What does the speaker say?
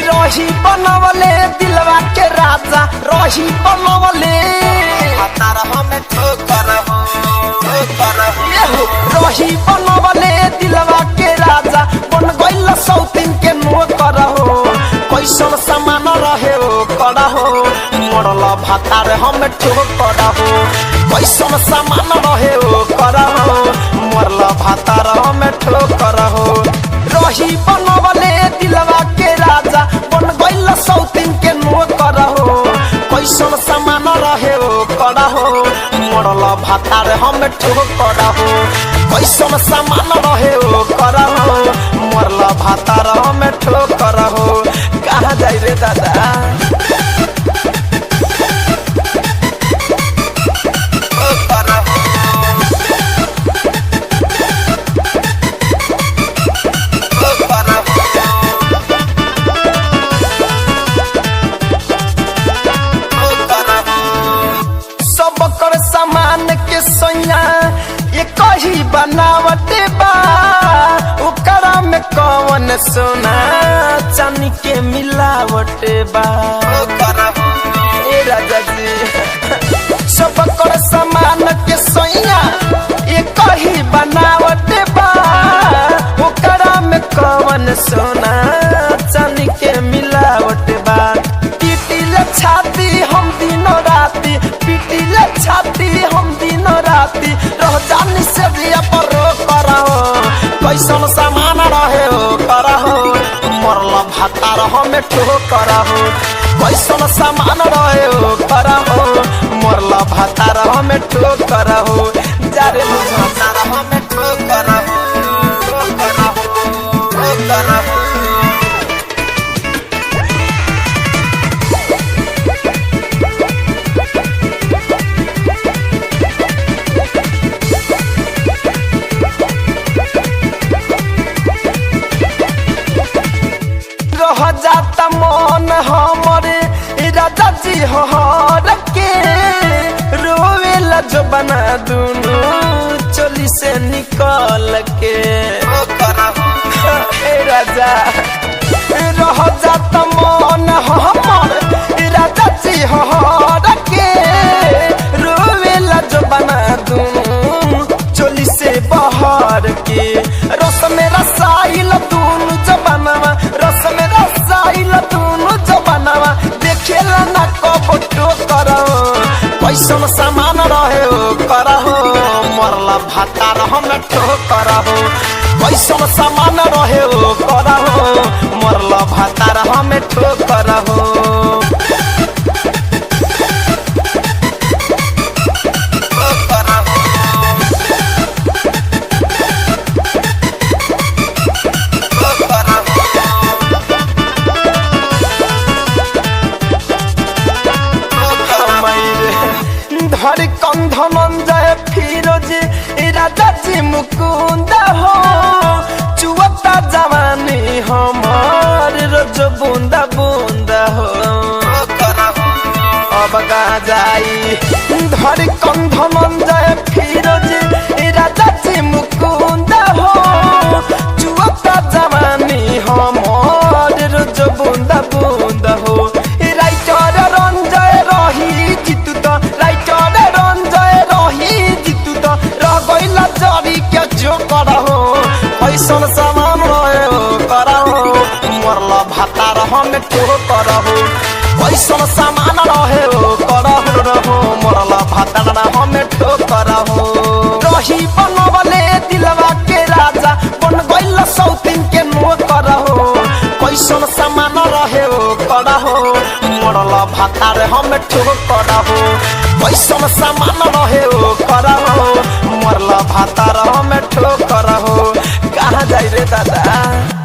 रही बनवले दिलवा के राजा, रही बनवले रही बनवले दिलवा के राजा, बन गइल सौतीन के नौकर हो। कैसन सामान रहे हो करा हो, मरल भातार हम ठोकर हो। कैसन सामान रहे हो करा हो, मरल भातार हम ठोकर हो। रही बनवले दिलवा के राजा, बन गइल सौतीन के नौकर हो। कैसन सामान रहे हो करा हो, मरल भातार हम ठोकर हो। कैसन सामान रहे हो करा हो, मरल भातार हम ठोकर हो। कहाँ जाई रे दादा? सबकर सामान के सैया एक ही बनावट बा, ओकरा में कौन सोना चांदी के मिलावट बा। ए राजा जी, सबकर सामान के सैया एक ही बनावट बा, ओकरा में कौन सोना चांदी के मिलावट बा। पीटिल छाती हम दिनों राती, पीटिल छाती हम दिनों राती, रह जानी से दिया पर कराओ। कैसन सामान रहे हो कराहो, मरल भातार हमें ठोकर हो। कैसन सामान रहे हो कराहो, मरल भातार हमें ठोकर हो। जा रे भातार हमें ठोकर हो, ठोकर हो, ठोकर हो। रह जाता मन हमरे राजा जी हर के, रोवेला जो बना दुनू चोली से निकल के। ए राजा, रह जाता मन हमर राजा जी हर के, रोवेला जो बना दुनू चोली से बहर के। रस में रसाइल दुनू जबानवा, रस में रसाइल दुनू जबानवा, देखेला ना कबो ठोकर। कैसन सामान रहे हो करहो, मरल भातार हम ठोकर हो। कैसन सामान रहे हो करहो, मरल भातार हम ठोकर हो। धर कंध मंजय फिरोज राजा जी मुकुंद हो, चुअता जवानी हमार रोज बूंदा बूंदा हो। अब कहाँ जाई? धर कंध मंजय फिरोज राजा जी मुकुंद हो, चुअता जवानी हमार रोज बूंदा बूंदा हो। राइटर रंजय रही जितु त, राइटर रंजय रही जितु त, रह गइल जरी के जो करहो। कैसन सामान रहे हो करहो, मरल भातार हम ठोकर हो। कैसन सामान रहे हो करहो रहो, मरल भातार हम ठोकर हो। रही बनवले दिलवा के राजा, बन गइल सौतीन के नौकर हो। कैसन सामान रहे हो करहो, मरल भातार हम ठोकर हो। कैसन सामान रहे हो करहो, मरल भातार हम ठोकर हो। कहाँ जाई रे दादा?